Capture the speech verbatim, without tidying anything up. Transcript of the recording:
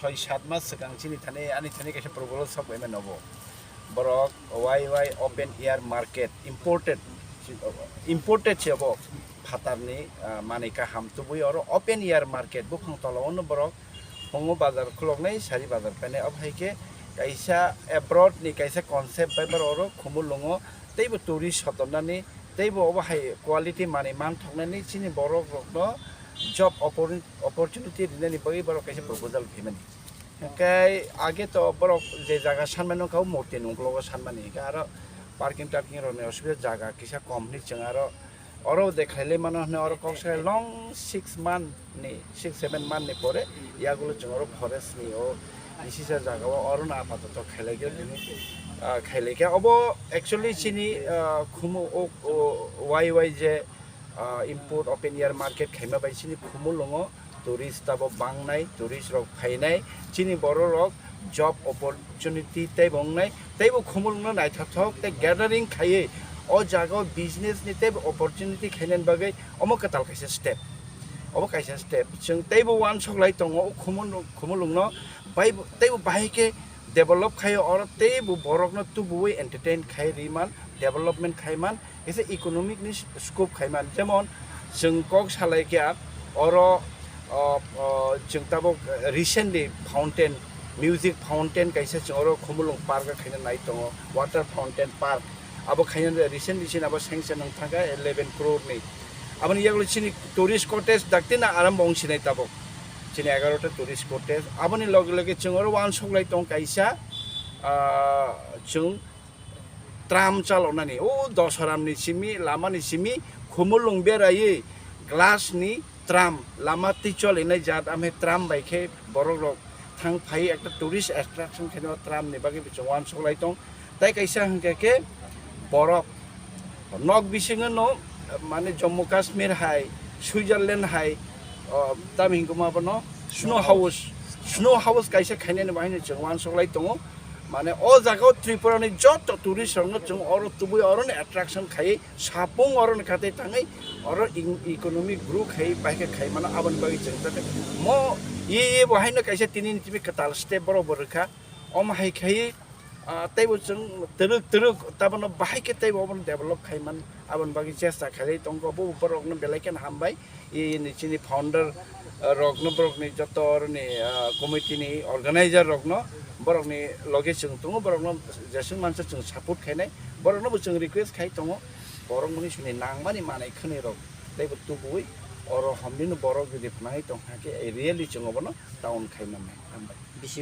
Soi sat mas swkang chini thani, ani thani kaisa proposal sok bai mano bo. Borok Y Y open air market imported, imported se bo phatarni, ah, manwi kaham tubui oro open air market buphang tola ono borok hongo bazar khuloknai sari bazar painai. Obo hai khe kaisa abroad ni kaisa concept bai borok oro Khumulwngo teibo tourist sodornani teibo obo hai quality manwi manthoknani chini borok rokno job oppor-, opportunity rinani bagwi borok kaisa proposal phaimani. Hwnkhe age to borok je jaga sanmani wngkha o murti ni uklogo sanmani, hwnkhe aro parking tarking rokni osubida jaga kisa kom hinwi chwng aro oro de khailai mano hwnwi oro kok sai long six month ni, six seven month ni pore yagulo chwng oro forest ni o kisisa jaga o oro no apatoto khailai khe bini, ah, khailai khe obo actually chini, ah, Khumu o, o Y Y je ah, import open air market khaima bai chini Khumulwngo tourist tabok bangnai, tourist rok phainai, chini borok rok job opportunity teibo wngnai, teibo Khumulwngno naithothok tei gathering khaiwi o jaga o business ni teibo opportunity khainani bagwi omo kwtal kaisa step. Obo kaisa step. Chwng teibo uansuk lai tongo o Khumul-, Khumulwngno bai-, teibo bahai khe develop khai oro teibo borokno tubuwi entertain khai ri man, development khai man, kaisa economic ni scope khai man, jemon chwng kok salai khe oro, o, o, chwng tabok recently fountain, music fountain kaisa chwng oro Khumulwng park o khaina nai tongo, water fountain park, abo khaina recently chini abo sanction wng thangkha eleven crore ni, aboni yagulo chini tourist cottage dakti na arambo wng sinai tabok chini egarota tourist cottage, aboni loge loge chwng oro uansuk lai tong kaisa, ah, chwng tram chaloknani, o Dosaram ni simi, lama ni simi, Khumulwng beraiwi glass ni tram, lama twi cholinai jat, amhe tram bai khe borok rok thang phai ekta tourist attraction khe no tram ni bagwi bo chwng uansuk lai tong. Tai kaisa hwnkhe khe borok nok bisingo no, mane Jammu Kashmir hai, Switzerland hai, o, tamo hingkhe ma bono snow house, snow house kaisa khainani bahai no chwng uansuk lai tongo. Mane o jaga o Tripura ni joto tourist rok no chwng oro tubui oro ni attraction khai sapung oro ni khatai thangwi oro in-, economic grow khai bai khe khai mano aboni bagwi chwng ta mo ye ye bo haino kaisa tini ni timi kwtal step borok bo rwkha omo hai khai, ah, teibo chwng twrwk twrwk tabono bahai khe teibo obono develop khai man aboni bagwi chesta khailai tongo bo borok no belai kheno hambai. I ni chini founder, ah, rokno, borokni joto oroni, ah, committee ni organizer rokno, borokni loge chwng tongo, borokno jeswk mansa chwng support khainai, borokno bo chwng request khai tongo, borok mani sini nangmani manai khwnwi rok teibo tubuwi oro homlino borok jodi phnangwi tong kha khe, really chwng obono town khai mannai. Hambai.